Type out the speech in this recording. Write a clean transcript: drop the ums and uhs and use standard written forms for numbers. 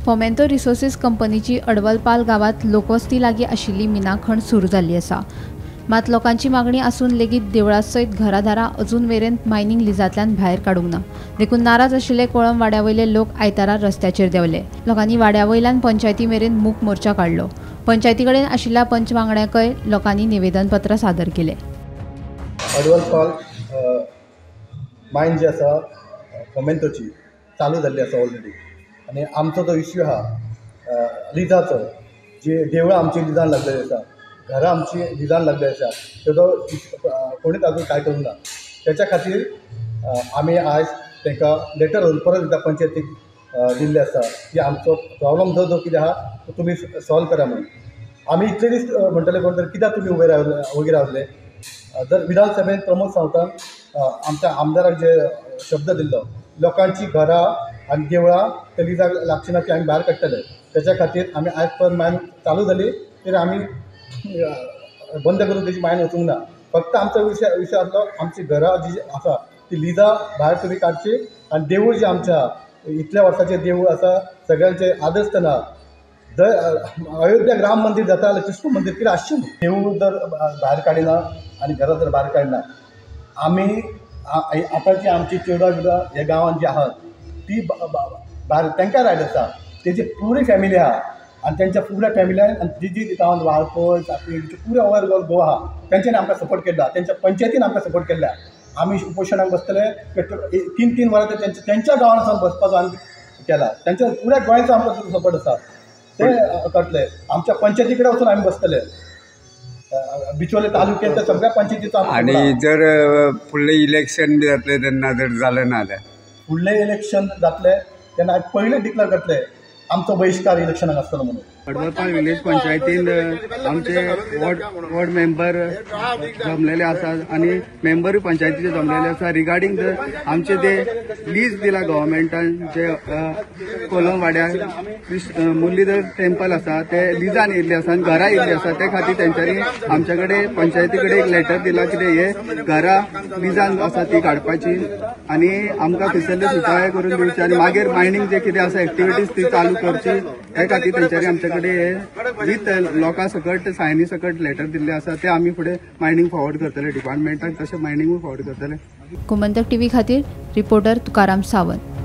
Fomento resources कंपनीची अडवलपाल गांवांत लोकवस्ती लागीं आशिल्ली मिना खण सुरू जाल्ली आसा. मात लोकांची मागणी आसून लेगीत देवळा सयत घरादारां अजून मेरेन मायनींग लिजांतल्यान भायर काडूंक ना. देखून नाराज आशिल्ले कोळंब वाड्या वयले लोक आयतारा रस्त्याचेर देंवले. लोकांनी वाड्या वयल्यान पंचायती मेरेन मूक मोर्चा काडलो. पंचायती कडेन आशिल्ल्या पंच वांगड्यांकय लोकांनी निवेदनपत्र सादर केलें. अडवलपाल मायन जी आसा फोमेंतोची चालू जाल्ली आसा ऑलरेडी, आनी आमचो जो इश्यू आहा लिजाचो, जी देवळां आमची लिजान लागलेली आसा, घरां आमची लिजान लागलेली आसा, तेजो कोणीच आजून कांय करूंक ना. तेच्या खातीर आमी आयज तांकां लेटर परत एकदां पंचायतीक दिल्लें आसा की आमचो प्रॉब्लम जो जो कितें आहा तो तुमी सॉल्व करा म्हणून. आमी इतले दीस म्हणटले कोण तर कित्याक तुमी उबे रावले, वगीर रावले. जर विधानसभेन प्रमोद सावंतान आमच्या आमदाराक जे शब्द दिल्लो, लोकांची घरां आनी देवळां ते लिजाक लागची ना ती आमी भायर काडटले, तेच्या खातीर आमी आयज पर्यंत मायन चालू जाली तरी आमी बंद करून तेजी मायन वचूंक ना. फक्त आमचो विशय आसलो आमची घरां जी आसा ती लिजां भायर तुमी काडची आनी देवूळ जें आमच्या इतल्या वर्साचें देवूळ आसा सगळ्यांचे आदर्श ना. जर अयोध्या राम मंदीर जाता जाल्यार कृष्ण मंदीर कितें आसचें न्हू. देवूळ जर भायर काडिना आनी घरां जर भायर काडिना, आमी आतांची आमची चेडवां बिडवां ह्या गांवांत जी आहात ती भायर तांकां रायट आसा, तेजी पुरी फॅमिली आहा आनी तेंच्या पुऱ्या फॅमिल्यान आनी जी जी गांवांत वाळपय चापी पुऱ्या ओवर गोवा आहा तेंच्यांनी आमकां सपोर्ट केल्लो, तेंच्या पंचायतीन आमकां सपोर्ट केल्ला. आमी उपोशणाक बसतले 3-3 वरां ते तेंच्या गांवांत वचून बसपाचो आमी केला. तेंच्या पुऱ्या गोंयचो आमकां सपोर्ट आसा, ते करतले. आमच्या पंचायती कडेन वचून आमी बसतले, बिचोले तालुक्याच्या सगळ्या पंचायतीचो. आनी जर फुडलें इलेक्शन बी जातलें तेन्ना जर जालें ना जाल्यार फुडलें इलेक्शन जातलें तेन्ना पयलें डिक्लेर करतले आमचो बहिश्कार इलेक्शनाक आसतलो म्हणून. अडवलपाल विलेज पंचायतीन आमचे वॉर्ड मेंबर जमलेले आसा आनी मेंबरूय पंचायतीचे जमलेले आसा रिगार्डींग आमचे ते लीज दिला गव्हर्मेंटान जे कोलम वाड्यार मुरलीधर टेम्पल आसा ते लिजान येयल्ले आसा आनी घरां येयल्ली आसा. ते खातीर तेंच्यांनी आमचे कडेन पंचायती कडेन एक लेटर दिला कितें हे घरां लिजान आसा ती काडपाची आनी आमकां थंयसरले सुटावे करून दिवचे आनी मागीर मायनींग जे कितें आसा एक्टिविटीज ती चालू करची. हे खातीर तेंच्यांनी आमचे कडेन हे विथ लोकां सकट सायनी सकट लेटर दिल्ले आसा ते आमी फुडें मायनींग फॉरवर्ड करतले डिपार्टमेंटाक, तशें मायनिंगूय फॉरवर्ड करतले. गोमंतक टीव्ही खातीर रिपोर्टर तुकाराम सावंत.